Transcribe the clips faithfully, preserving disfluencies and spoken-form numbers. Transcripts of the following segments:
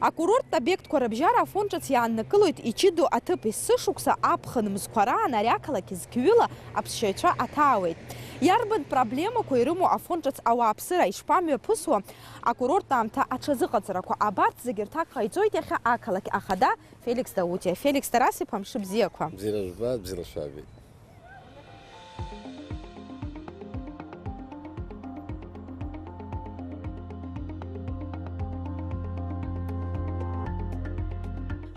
Акурорттә обиектқәа рыбжьара Афон ҿыц иааннакылоит иҷыдоу аҭыԥ. Есышықәса аԥхын мзқәа раан ари ақалақь зқьҩыла аԥсшьаҩцәа аҭаауеит. Иарбан проблемақәа ирымоу Афон ҿыц ауааԥсыра, ишԥамҩаԥысуа акурорттә аамҭа аҽазыҟаҵарақәа? Абарҭ зегьы рҭак ҟаиҵоит иахьа ақалақь ахада Феликс Даутиа. Феликс Тарас-иԥа, мшыбзиақәа! Бзиара жәбап, бзиара шәаабеит.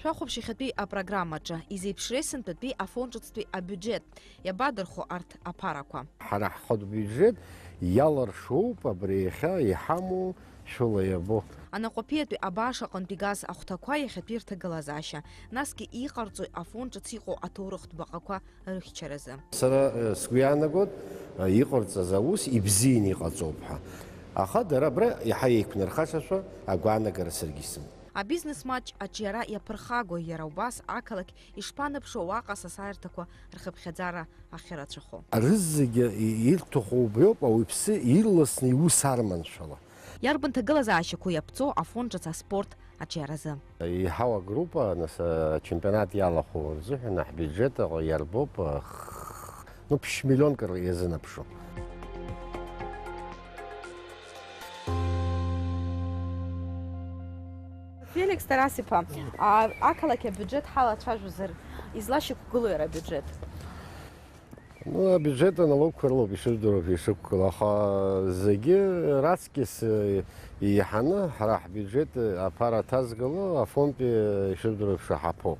Шәахәаԥш иахьатәи апрограммаҿы, изеиԥшреи сынтәатәи Афон ҿыцтәи абиуџьет, иабадырхо арҭ аԥарақәа? Ҳара ҳхатә биуџьет иалыршоуп абри иахьа иҳамоу шәыла иабо. Анаҟәаԥиатәи абааш аҟынтә игаз ахәҭақәа, иахьатәи рҭагылазаашьа, насгьы иҟарҵои Афон ҿыц иҟоу аҭоурыхтә баҟақәа рыхьчаразы? Сара, э, сгәы иаанагоит, э, иҟарҵаз аус ибзианы иҟаҵоуп ҳәа. Аха дара абра иаҳа еиқәнархашашәа агәаанагара саргьы исымоуп. Абизнес маҷ аҿиара иаԥырхагои, иара убас ақалақь ишԥанаԥшуа уаҟа асасааирҭақәа рхыԥхьаӡара ахьырацәахо? Рызегьы и-, ирҭаху убриоуп, ауаҩԥсы ирласны иус арманшәала. Иарбан ҭагылазаашьақәоу иаԥҵоу Афон ҿыц аспорт аҿиаразы? Иҳау агруппа, нас, ачемпионат иалахәу рзыҳәан ҳбиуџьет иарбоуп, х-, ну, ԥшь миллионк р-, иазынаԥшуп. Феликс Тарас-иԥа, а, ақалақь абиуџьет ҳалацәажәозар, излашьақәгылои иара абиуџьет? Ну, абиуџьет аналогқәа рылоуп ишырдыруа ишықәгылоу, аха зегьы раҵкьыс, э, еиҳаны ҳара ҳбиуџьет, э, аԥара аҭазгало Афонтәи, э, ишырдыруа еиԥш аҳаԥоуп.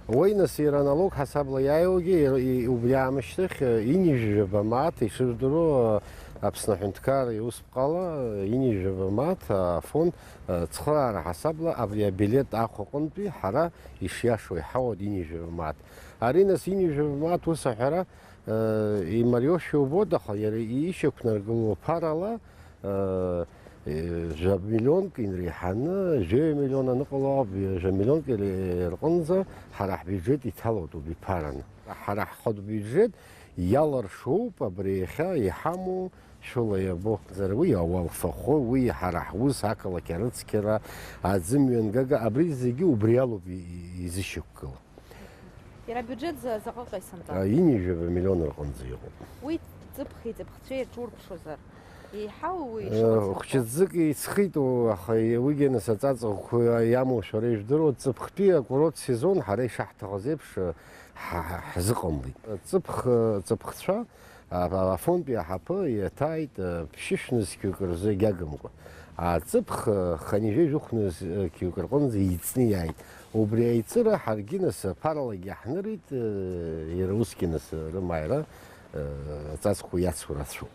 Уи, нас, иара аналог ҳасабла иааиуагьы, и-, и-, убри аамышьҭахь, э, ҩынҩажәаба мааҭ ишырдыруа, э, Аԥсны аҳәынҭқарра иусԥҟала, э, ҩынҩажәаба мааҭ, э, Афон, э, цхыраара ҳасабла абри абилеҭ ахә аҟынтәи ҳара ишиашоу иҳауеит ҩынҩажәаба мааҭ. Ари, нас, ҩынҩажәаба мааҭ ус аҳәара, э, имариоушәа убоит, аха иара ишьақәнаргыло аԥарала, э, э, жәа миллионк инреиҳаны, жәаҩа миллион аныҟало ауп, жәа миллионк ире-, рҟынӡа ҳара ҳбиуџьет иҭалоит убиԥараны. Ҳара ҳхатә биуџьет иалыршоуп абри иахьа иҳамоу шәыла иабо. Уи ауалфахәы, уи ҳара ҳус, ақалақь арыцқьара, аӡы мҩангага, абри зегьы убри алоуп и-, и-, изышьақәгыло. Иара абиуџьет за-, заҟаҟа исымҵан? А, ҩынҩажәаба миллион рҟынӡа иҟоуп. Уи ҵыԥхи ҵыԥхцәеи рҿурԥшозар, еиҳау уи Э, ишыҟаҵатәу? Хәҷы ӡык иҵхит, у-, аха уигьы нас аҵаҵӷәқәа иамоу шәара ижәдыруа, ҵыԥхтәи акурорт сезон ҳара ишаҳҭахыз еиԥш, э, ҳа-, ҳа-, ҳзыҟамлеит. Ҵыԥх-, ҵыԥхцәа А, Афонтәи аҳаԥы иаҭааит, а, ԥшьышә нызқьҩык рзы егьагымкәа. А, ҵыԥх, а, хынҩажәи жәохә нызқьҩык рҟынӡа иҵны иааит. Убри аиҵыра ҳаргьы нас аԥаралагьы иаҳнырит, а, иара усгьы нас рымааира, а, аҵаҵӷәы иацу рацәоуп.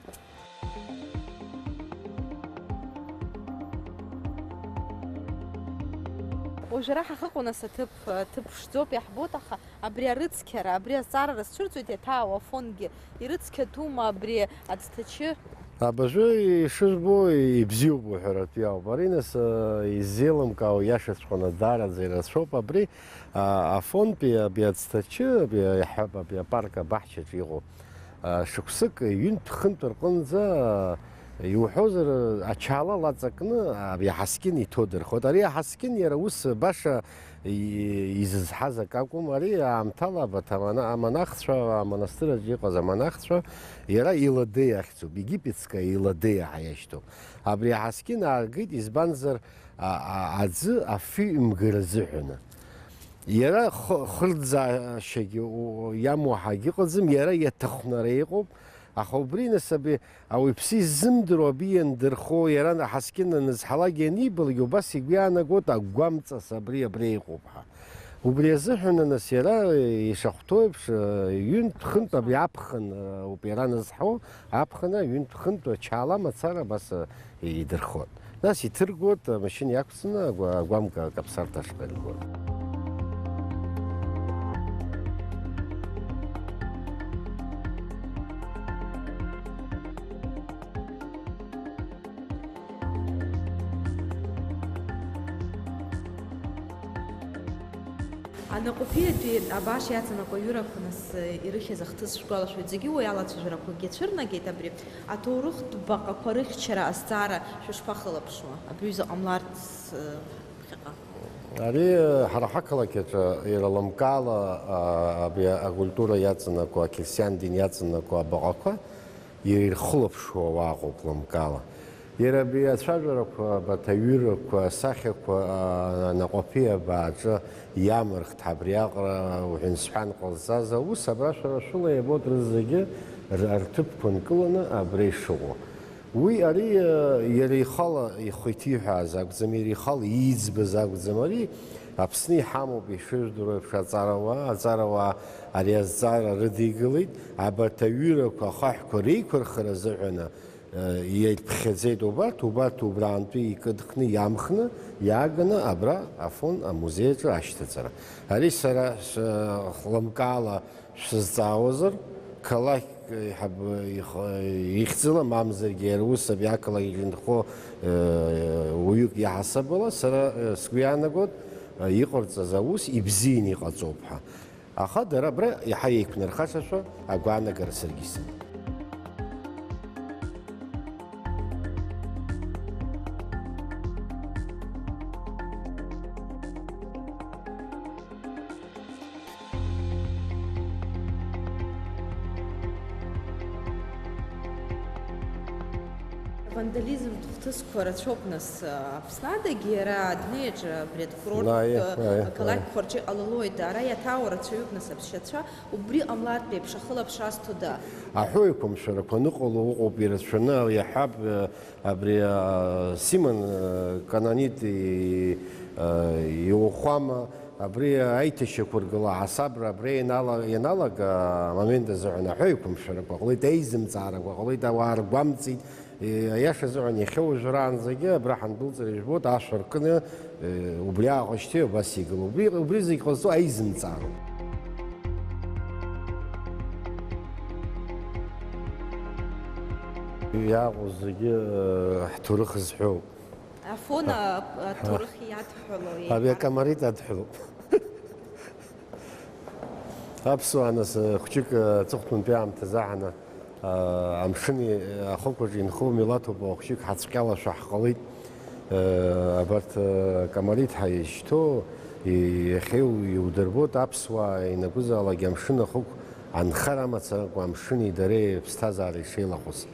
Уажәы ара ҳахыҟоу нас аҭыԥ, аҭыԥ ԥшӡоуп иаҳбоит, аха Абри арыцқьара, абри азҵаарара сцәырҵуеит, иаҭаау Афонгьы ирыцқьатәума абри аӡҭачы? Абыржәы ишызбо ибзиоуп уҳәаратәы иауп. Ари нас, э, изеилымкаауа иашаҵәҟьаны даараӡа ирацәоуп. Абри, а, Афонтәи абри аӡҭачы, абри иаҳҳәап, абри апарк абаҳчаҿы иҟоу, а, шықәсык ҩынтә-хынтә рҟынӡа, а, иуҳәозар, ачала лаҵакны, а, абри аҳаскьын иҭодырхоит. Ари аҳаскьын иара ус баша и-, изызҳаз акы акәым, ари аамҭала абарҭ амана-, амонахцәа, амонастыр аҿы иҟаз амонахцәа, иара Иладеиа ахьӡуп, египетская Иладеиа ҳәа иашьҭоуп. Абри аҳаскьын ааргеит, избанзар, а-, а-, аӡы афҩы имгар азыҳәаны. Иара х-, хырӡаашьагьы у-, иамоу ҳагьыҟаӡам, иара иаҭахәнара иҟоуп, аха убри нас абри Ауаҩԥсы иззымдыруа абри иандырхо, иара аҳаскьын анызҳалак ианибалак, убас игәы иаанагоит агәамҵас абри, абри иҟоуп ҳәа. Убри азыҳәан, нас, иара ишахәҭоу еиԥш, ҩынтә-хынтә абри аԥхын ауп иара анызҳауа, аԥхын ҩынтә-хынтә ачала мацара абас идырхоит. Нас иҭыргоит, амашьына иақәҵаны агәа-, агәамка акаԥсарҭа ашҟа иргоит. Анаҟәаԥиатәи абааш иаҵанакуа аҩырақәа нас ирыхьыз ахҭыс шәгәалашәоит, зегьы уи алацәажәарақәагьы цәырнагеит, абри аҭоурыхтә баҟақәа рыхьчара азҵаара шәышԥахылаԥшуа, абри аҩыза ҟамларц, э, ԥхьаҟа? Ари, э, ҳара ҳақалақь аҿы иара лымкаала, а, абри акультура иаҵанакуа, ақьырсиан дин иаҵанакуа абаҟақәа ирхылаԥшуа уаҟоуп лымкаала. Иара абри ацәажәарақәа, абарҭ аҩырақәа, асахьақәа, а, Наҟәаԥиа абааҿы иамырхт, абриаҟара уҳәан-сҳәан ҟазҵаз аус абра шәара шәыла иабоит, рызегьы р-, рҭыԥқәа нкыланы абра ишыҟоу. Уи ари, э, иара ихала ихы иҭиҳәааз акәӡам, иара ихала ииӡбаз акәӡам. Ари Аԥсны иҳамоуп, ишыжәдыруа еиԥш, аҵарауаа, аҵарауаа ари азҵаара рыдикылеит. Абарҭ аҩырақәа, ахаҳәқәа реиқәырхара азыҳәаны, э, иаиԥхьаӡеит убарҭ, убарҭ убраантәи икыдхны, иамхны, иааганы абра Афон амузеи аҿы ашьҭаҵара. Ари сара с-, лымкаала шәсызҵаауазар, қалақьк еиҳаб-, их-, ихьӡала, мамзаргьы иара ус абри ақалақь иҿынхо, э, уаҩык иаҳасабала, сара, э, сгәы иаанагоит, э, иҟарҵаз аус ибзианы иҟаҵоуп ҳәа. Аха дара абра иаҳа еиқәнархашашәа агәаанагара саргьы исымоуп. Вандализмтә хҭысқәа рацәоуп, нас, Аԥсны адагьы, иара адунеи аҿы абри адкурорттә, Аиеи, аиеи, ақалақьқәа рҿы иҟалалоит, ара иаҭаауа рацәаҩуп, нас, аԥсшьацәа, убри ҟамлартә еиԥш ахылаԥш азҭода? Аҳәоу еиқәымшәарақәа аныҟало ыҟоуп ирацәаны, иаҳҳәап, абри, а, Симон, а, Кананит и-, а, иуахәама, абри аиҭашьақәыргыла аҳасабра абри ианала-, ианалага амомент азыҳәан аҳәа еиқәымшәарақәа ҟалеит, аизымҵаарақәа ҟалеит, ауаа ргәамҵит. Е, аиаша азыҳәан иахьа уажәраанӡагьы абра ҳандәылҵыр ижәбоит, ашә аркны, е, убри ааҟашьҭи абас игылоуп. Убри, убри зегь ҟазҵо аизымҵаароуп. Иааҟоу зегьы, э, ҳҭоурых зҳәоуп. Афон, а, аҭоурых иадҳәало еиҳа. Авиакомарит адҳәалоуп. Аԥсуаа, нас, э, хәҷык, э, аҵыхәтәантәи аамҭазы аҳаны, э, амшыни ахықәаҿы инхо милаҭуп, хәҷык ҳацәҟьалашәа ҳҟалеит. Э, абарҭ, э, комарит ҳәа изышьҭоу, и-, иахьа иу-, иудырбоит, аԥсуаа ианакәызаалак амшын ахықә анхара мацаракәа амшыни дареи аԥсҭазаара ишеилахәыз.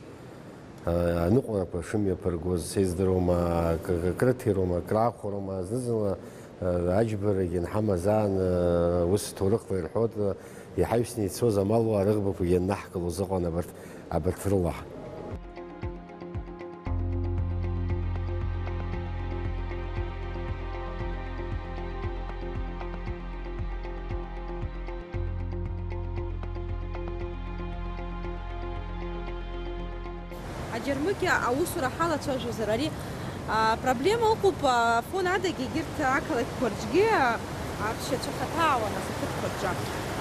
Аныҟәарақәа шымҩаԥыргоз сеиздыруама, акы-, акрыҭируама, акраахәароума, зны-зынла, э, аџьбарагьы анҳамаз аан, э, ус ҭоурыхла ирҳәоит, э, иҳаҩсны ицоз амалуаа рыӷбақәагьы ианнаҳкылоз ыҟан абарҭ, абарҭ рыла. Аџьармыкьа аусура ҳалацәажәозар, ари, а, проблема ыҟоуп, а, Афон адагьы егьырҭ ақалақьқәа рҿгьы, а, аԥсшьацәа хаҭаауан, нас, ақыҭқәа рҿы.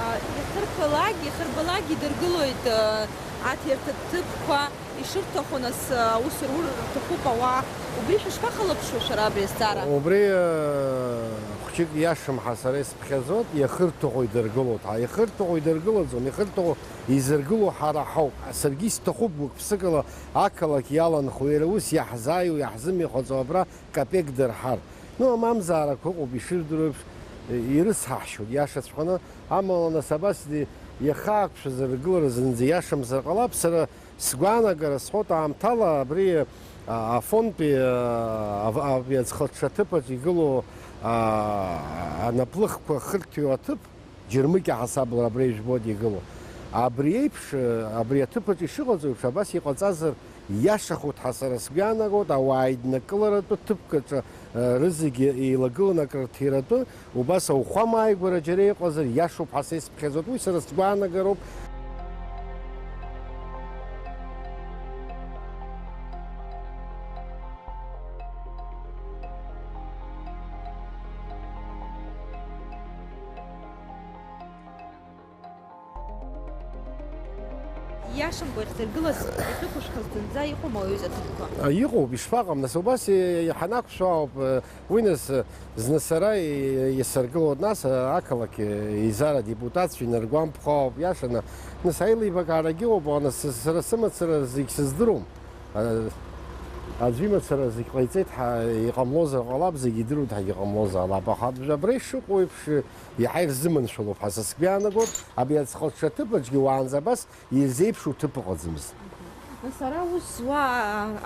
А, иахьырхылак, иахьырбалак идыргылоит, а, аҭирҭыҭ ҭыԥқәа, ишырҭаху, нас, а, аус рур рҭахуп ауаа. Убри шәышԥахылаԥшуа шәара абри азҵаара? Убри, а, хәҷык иашам ҳәа сара исыԥхьаӡоит, иахырҭаху идыргылоит ҳәа. Иахырҭаху идыргылаӡом, иахырҭаху изыргыло ҳара ҳауп. Саргьы исҭахуп гәык-ԥсыкала ақалақь иаланхо, иара ус иаҳзааиуа, иаҳзымҩахыҵуа абра капек дырҳар. Ну, амамзаарақәа ыҟоуп, ишырдыруа еиԥш, ирыцҳаҳшьоит, иашаҵәҟьаны. Амала, нас, абас ди-, иаха ақәшәаз аргылара зынӡа иашамзар ҟалап, сара сгәаанагара сҳәоит, аамҭала абри, а, Афонтәи, а, ав-, абри аӡхыҽҽа аҭыԥаҿ игылоу, а, анаплыхқәа хырҭәиуа аҭыԥ, Џьармыкьа ҳасабла абра ижәбоит игылоу. Абри еиԥш, абри аҭыԥаҿ ишыҟаҵо еиԥш, абас иҟаҵазар иашахоит ҳәа сара сгәы иаанагоит, ауаа еиднакыларатәы ҭыԥк аҿы, э, рызегьы еилагыланы акрырҭиратәы, убас ауахәама ааигәара џьара иҟазар иашоуп ҳәа са исыԥхьаӡоит, уи сара сгәаанагароуп. Иашамкәа иахьдыргылаз иахьықәышәхыз зынӡа иҟоума уаҩы аҭыԥқәа? А, иҟоуп, ишԥаҟам, нас, убас и-, ҳанақәшәо ауп, э, уи, нас, э, зны сара и-, исыргылоит, нас, э, ақалақь, э, еизара адепутатцәа инаргәамԥхо ауп, иашаны, нас, аилибакаарагьы ыҟоуп, нас, сара сымацара зегь сыздыруам. А, Аӡәы имацара зегь ҟаиҵеит ҳәа иҟамлозар ҟалап, зегь идыруеит ҳәагьы ҟамлозар ҟалап, аха аб-, абра ишыҟоу еиԥш, иаҳа ирзыманшәалоуп ҳәа са сгәы иаанагоит, абри аӡхыҽҽа ҭыԥаҿгьы уаанӡа абас ирзеиԥшу ҭыԥ ыҟаӡамызт. Нас ара аус зуа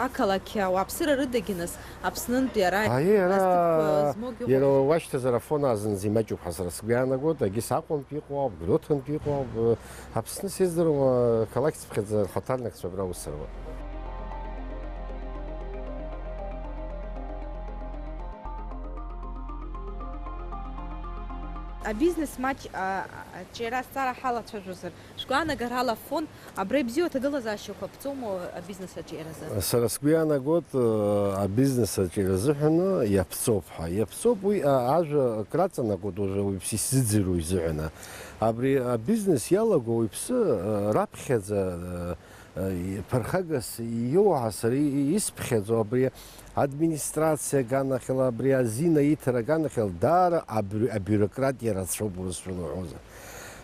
ақалақь ауааԥсыра рыдагьы нас Аԥснынтәи ара Аиеи, ара ас ҭыԥқәа змоугьы иара ыҟоуп. Уашьҭазар Афон азынӡа имаҷуп ҳәа сара сгәы иаанагоит, егьыс Аҟәантәи иҟоуп, Гәдоуҭантәи иҟоуп, Аԥсны сездыруа, қалақь цыԥхьаӡа рхаҭарнакцәа абра аус руа. Абизнес маҷ, а, а, аҿиара азҵаара ҳалацәажәозар, шәгәаанагарала Афон абра ибзиоу аҭагылазаашьақәа аԥҵоума абизнес аҿиаразы? Сара сгәы иаанагоит, э, абизнес аҿиара азыҳәаны иаԥҵоуп ҳәа. Иаԥҵоуп уи, а, ажәа краҵанакуеит уажәы уаҩԥс исзыӡырҩуа изыҳәаны. Абри абизнес иалаго уаҩԥсы, э, раԥхьаӡа, э, э, ԥырхагас иоуҳасыр, и-, и-, исԥхьаӡо абри администрациа аганахьала, абри азин аиҭара аганахьала даара абри-, абиурократ иарацәоуп, урысшәала уҳәозар.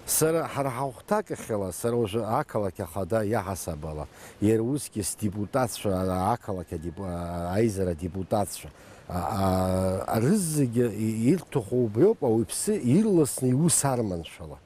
Сара, ҳара ҳахәҭакахьала, сара уажәы ақалақь ахада иаҳасабала, иара усгьы сдепутатцәа, ақалақь адепу-, аизара адепутатцәа, а, а, рызегьы и-, ирҭаху убриоуп, ауаҩԥсы ирласны иус арманшәала.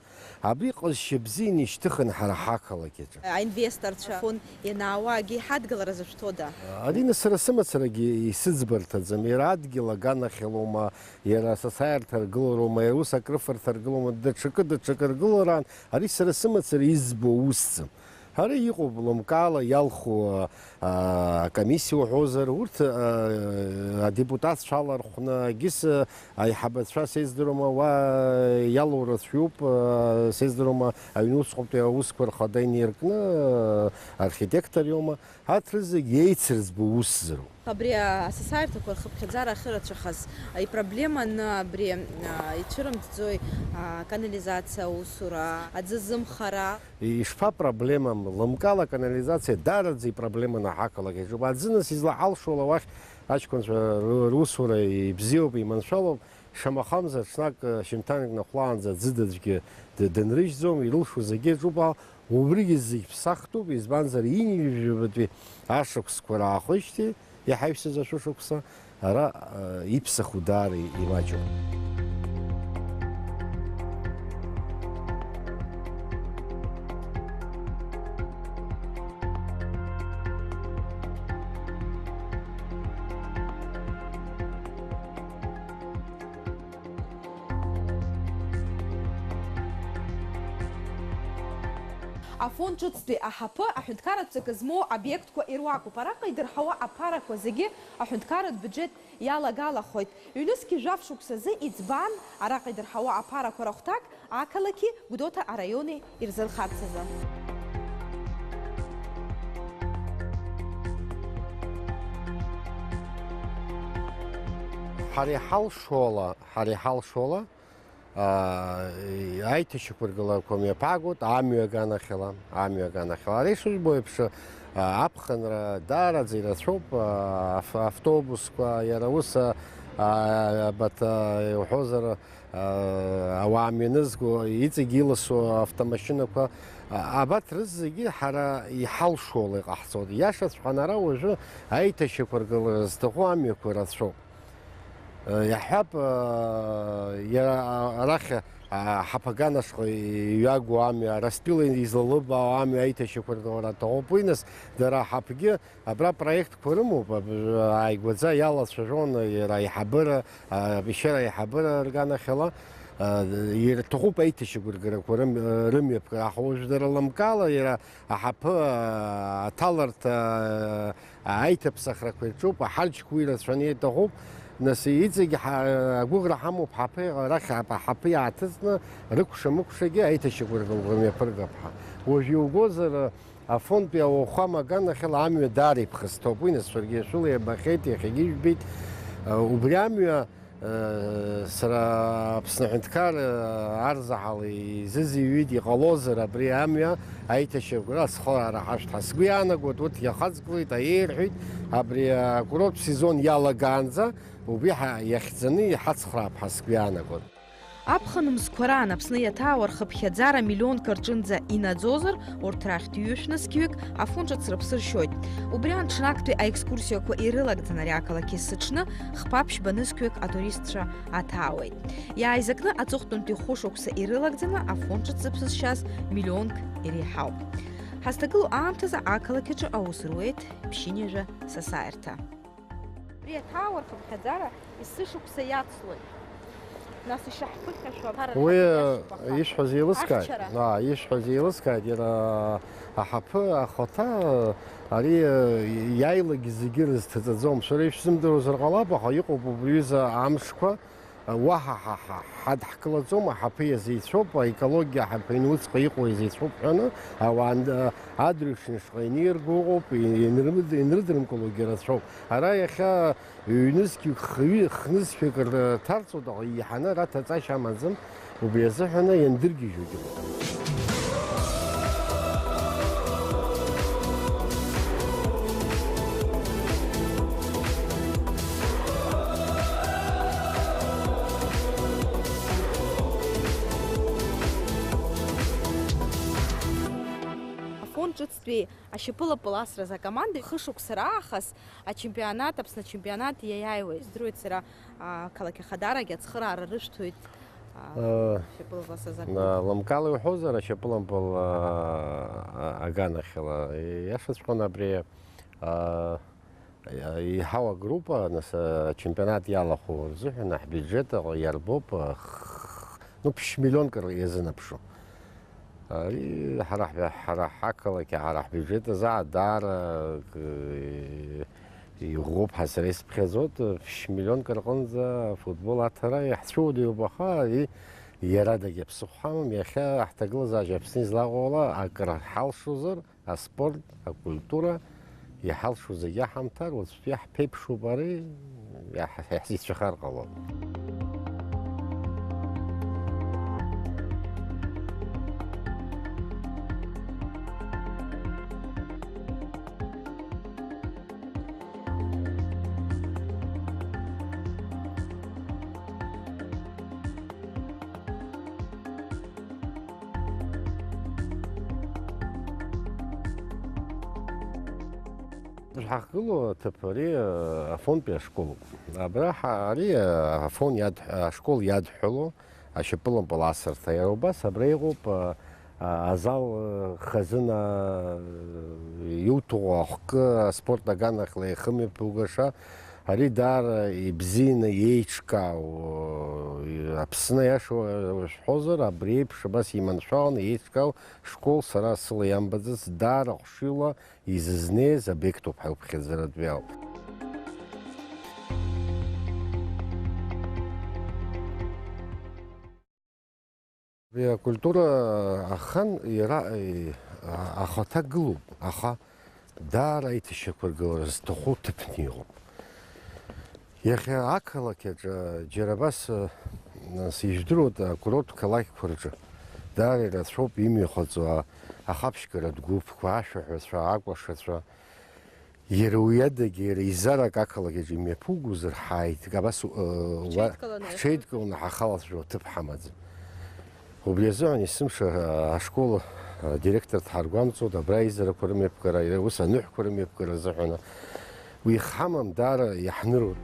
Абри ҟазшьа бзианы ишьҭыхын ҳара ҳақалақь аҿы. Аинвесторцәа фон ианаауагьы ҳадгылара зышәҭода? Арина сара сымацарагьы исыӡбарҭаӡам, иара адгьыл аганахьалоума, иара асасааирҭа аргылароума, иара ус акрыфарҭа аргылома, даҽакы, даҽакы аргылараан, ари сара сымацара избо усӡам. Ара иҟоуп лымкаала иалху, а, акомиссиа уҳәозар, урҭ, а, адепутатцәа алархәны, егьыс, а, аиҳабацәа сездыруама, уа иалоу рацәоуп, а, сездыруама, аҩнуҵҟатәи аусқәа рхада иниркны, а, архитектор иоума, арҭ рызегь еицырӡбо усзароуп. Абри асасааирҭақәа рхыԥхьаӡара ахьырацәахаз ипроблеманы абри, а, ицәырымҵӡои, а, аканализациа аусура, аӡы зымхара? Ишԥапроблемам, лымкаала аканализациа даараӡа ипроблеманы ҳақалақь аҿуп. Аӡы нас излаҳалшола уахь аҷкәынцәа ру-, русура ибзиоуп, иманшәалоуп, шамахамзар ҽнак, шьымҭанк нахәлаанӡа аӡы аӡәгьы д-, дынрыжьӡом, ирылшо зегьы аҿуп, а, убригьы зегь ԥсахтәуп, избанзар, ҩынҩажәабатәи ашықәсқәа раахижьҭеи иҳаҩсыз ашәышықәса ара, а, иԥсаху даара имаҷуп. Афон ҿыцтәи аҳаԥы аҳәынҭқарратә ҵакы змоу обиектқәа ируакуп. Араҟа идырҳауа аԥарақәа зегьы аҳәынҭқарратә бюджет иалагалахоит. Ҩнызқьи жәаф шықәсазы иӡбан араҟа идырҳауа аԥарақәа рахәҭак ақалақьи Гәдоуҭа араиони ирзырхарц азы. Ҳара иҳалшола, ҳара иҳалшола, аа, аиҭашьақәыргылақәа мҩаԥаагоит амҩа аганахьала, амҩа аганахьала. Ара ишыжәбо еиԥш, аа, аԥхынра даараӡа ирацәоуп, аа, ав-, автобусқәа, иара ус, аа, абарҭ, аа, иуҳәозар, аа, ауаа мҩанызго, иҵегь иласу автомашьынақәа, а-, абарҭ рызегьы ҳара иҳалшоула иҟаҳҵоит. Иашаҵәҟьаны ара уажәы аиҭашьақәыргылара зҭаху амҩақәа рацәоуп. Иаҳҳәап, иара арахь аҳаԥаган ашҟа иҩагоу амҩа, Арыстәыла излалыбаау амҩа аиҭашьақәыргылара аҭахуп. Уи нас дара аҳаԥгьы абра проектқәа рымоуп, аб-, ааигәаӡа иалацәажәон иара аиҳабыра, абишьара аиҳабыра рганахьала, ирҭахуп аиҭашьақәыргыларақәа рым-, рымҩаԥгара. Аха уажә дара лымкаала иара аҳаԥы аҭаларҭа, аиҭаԥсахрақәа ирҿуп, аҳарџьқәа уи рацәаны иҭахуп. Нас иҵегь ҳа-, агәыӷра ҳамоуп ҳаԥы, арахь ап-, аҳаԥы иааҭыҵны, рыкәша-мыкәшагьы аиҭашьақәыргылақәа мҩаԥыргап ҳәа. Уажә иугозар, Афонтәи ауахәама аганахьала амҩа даара иԥхасҭоуп, уи нас шәаргьы шәыла иабахьеит, иахьагьы ижәбеит. Убри амҩа Сара Аԥсны аҳәынҭқар арзаҳал изызыҩит, иҟалозар абри амҩа аиҭашьақәыргылара ацхыраара ҳашәҭ ҳәа сгәы иаанагоит, урҭ иахаҵгылеит, аиеи рҳәеит, абри акурорттә сезон иалагаанӡа убри ҳа-, иахьӡаны иҳацхраап ҳәа сгәы иаанагоит. Аԥхын мзқәа раан Аԥсны иаҭаау рхыԥхьаӡара миллионк рҿынӡа инаӡозар, урҭ рахьтә ҩышә нызқьҩык Афон ҿыц рыԥсы ршьоит. Убри аан ҽнактәи аекскурсиақәа ирылагӡан ари ақалақь есыҽны хԥа ԥшьба нызқьҩык атуристцәа аҭаауеит. Иааизакны аҵыхәтәантәи хәышықәса ирылагӡаны Афон ҿыц зыԥсы зшьаз миллионк иреиҳауп. Ҳазҭагылоу аамҭазы ақалақь аҿы аус руеит ԥшьынҩажәа сасааирҭа. Абри аҭаауа рхыԥхьаӡара есышықәса иацлоит. Нас ишаҳԥыхьашәо аԥара Уи, рхаҭа иашоуп, аха ишәҳәаз еилыскааит. Ахьчара. Аа, ишәҳәаз еилыскааит, иара аҳаԥы, ахаҭа, ари, иааилак зегьы рызҭаҵаӡом. Шәара ишәзымдыруазар ҟалап, аха иҟоуп убри аҩыза амшқәа, уаҳа ҳа, ҳа, ҳадҳкылаӡом, аҳаԥы иазеицәоуп, аекологиа аҳаԥы инуцҟа иҟоу иазеицәоуп ҳәаны, ауаа н-, адырҩаҽны шаҟа инеирго ыҟоуп, инрымыд-, инрыдрымкылогьы рацәоуп. Ара иахьа ҩнызқьҩык, хҩы-, хнызқьҩык рҭарҵоит, аха еиҳаны ара ҭаҵашьа амаӡам, убри азыҳәаны иандыргьежьуагьы ыҟоуп. Афон ҿыцтәи ашьапыла пыласразы акоманда хышықәса раахыс ачемпионат, Аԥсны ачемпионат иаиааиуеит. Издыруеит сара, ақалақь ахадарагь ацхыраара рышәҭоит, а, Э, ашьапыла пыласразы акоманда. Лымкаала иуҳәозар, ашьапылампыл, а, а, аганахьала. Иашаҵәҟьаны абри, а, иҳауа агруппа, нас, ачемпионат иалахәу рзыҳәан ҳбиуџьет иарбоуп, х-, ну, ԥшь миллионк иазынаԥшу. Ари ҳара ҳб-, ҳара ҳақалақь, ҳара ҳбиуџьет азы даара, э, иӷәӷәоуп ҳәа сара исыԥхьаӡоит, ԥшь миллионк рҟынӡа афутбол аҭара иаҳцәыуадаҩуп, аха ари иарадагьы ԥсыхәа ҳамам, иахьа ҳҭагылазаашьа Аԥсны излаҟоу ала акыр ҳалшозар, аспорт, акультура, иҳалшо зегьы ҳамҭар, уаҵәтәи ҳԥеиԥшуп ари, иаҳ-, иаҳзеицәахар ҟалон. Ҳахьгылоу аҭыԥ ари, а, Афонтәи ашколуп. Абра ҳа-, ари, а, Афон иадҳ-, ашкол иадҳәалоу ашьапылампыл асырҭа. Иара убас абра иҟоуп, а, а, азал, а, хазына, а, иуҭаху ахкы аспорт аганахьла иахымҩаԥугаша. Ари даара ибзианы иеиҿкаау, а, Аԥсны иашоу, а, шәҳәозар, абри еиԥш абас иманшәаланы иеиҿкаау школ сара сыла иамбаӡац, даара хәшәыла изызнеиз обиектуп ҳәа уԥхьаӡаратәи ауп. Ари акультура ахан иара, и-, а-, ахаҭа гылоуп, аха даара аиҭашьақәыргылара зҭаху ҭыԥны иҟоуп. Иахьа ақалақь аҿы џьара абас, нас, ижәдыруада, акурорттә қалақьқәа рҿы даара ирацәоуп имҩахыҵуа ахаԥшьгаратә гәыԥқәа, ашәаҳәацәа, акәашацәа. Иара уи адагьы, иара еизарак ақалақь аҿы имҩаԥугозар, ҳааит, абас, э, уа-, Ҳҽеидкыланы ҳҽеидкыланы ҳахалацәажәо аҭыԥ ҳамаӡам. Убри азыҳәан есымша, а, ашкол, а, директор дҳаргәамҵуеит, абра аизарақәа рымҩаԥгара, ус аныҳәқәа рымҩаԥгара азыҳәан. Уи ихҳамам, даара иаҳныруеит.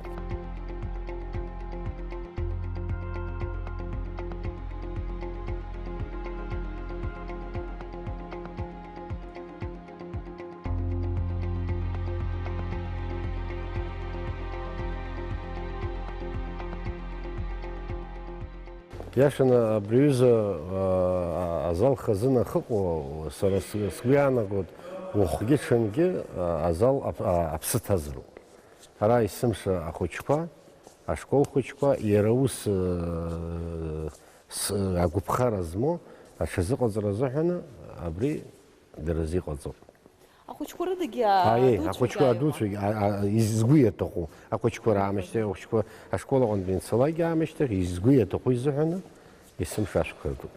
Иашаны абри аҩыза, а, азал хазына ахьыҟоу, сара с-, сгәы иаанагоит, уахгьы-ҽынгьы, а, азал ап-, а, аԥсы ҭазароуп. Ара есымша ахәыҷқәа, ашкол хәыҷқәа, иара ус, а, с-, агәаԥхара змоу аҽазыҟаҵара азыҳәаны абри дара зыҟаҵоуп. Ахәыҷқәа рыдагьы Аиеи, адуцәагьы ахәыҷқәа ааиуа. Адуцәагьы, а, а, из-, згәы иаҭаху, ахәыҷқәа раамышьҭахь, ахәыҷқәа ашкол аҟынтә ианцалакгьы аамышьҭахь, изгәы иаҭаху изыҳәаны, есымша ашәқәа ркуп.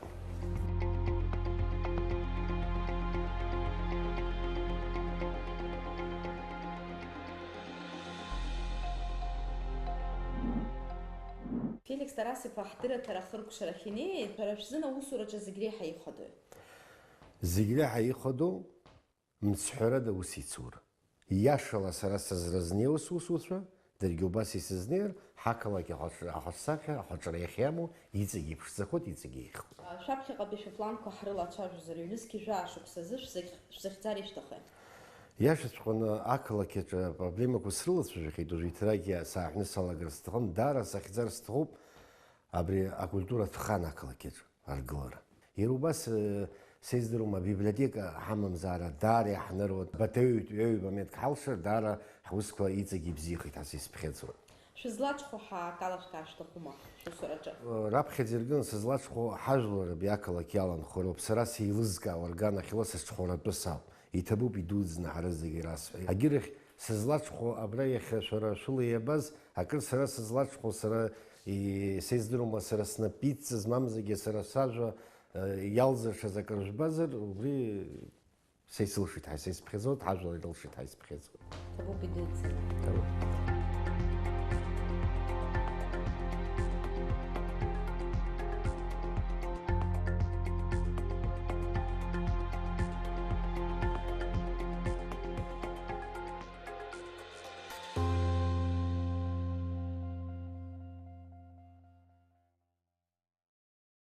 Феликс Тарас Ԥҳа ҳдырраҭара ахыркәшарахь инеит, шәара шәзын аусураҿы зегь реиҳа ихадои? Зегь реиҳа ихадоу мцҳәарада аус ицура. Иашала сара сызразнеиуа сусуцәа, даргьы убас исызнеир, ҳақалақь ахәаҽ-, ахәаҽсахьа, ахәаҽра иахьамоу иҵегь иԥшӡахоит, иҵегь еиӷьхоит. Шәаԥхьаҟатәи шәыпланқәа ҳрылацәажәозар, ҩнызқьи жәаа шықәсазы шәзахь-, шәзахьӡар ишәҭахи? Иашаҵәҟьаны ақалақь аҿы апроблемақәа срылацәажәахьеит, уажә еиҭаракгьы сааҳәны салагар сҭахым, даара сахьӡар сҭахуп, абри акультуратә хан ақалақь аҿы аргылара. Иара убас, э, са издыруам, абиблиотека ҳамамзаара даара иаҳныруан, баҭаҩтә ҩаҩ моментк ҳалшар, даара ҳусқәа иҵегь ибзиахеит ҳәа са исԥхьаӡоит. Шәызлаҽхәо ҳәа акалашәкаа шәҭахума шәусураҿы? Раԥхьаӡа иргылан сызлаҽхәо ҳажәлар абри ақалақь иаланхо роуп, сара сеилызкаауа рганахьала сызҽхәаратәы сауп. Иҭабуп идуӡӡаны ҳара зегьы расҳәеит. Агьырахь сызлаҽхәо абра иахьа шәара шәыла иабаз, акыр сара сызлаҽхәо, сара и-, са издыруама, сара снапы иҵҵыз, мамзаргьы сара сажәа, э, иалзыршаз акыр жәбазар, убри са исылшеит ҳәа са исԥхьаӡоит, ҳажәлар ирылшеит ҳәа исԥхьаӡоит. Ҭабуп идуӡӡаны. Ҭабуп.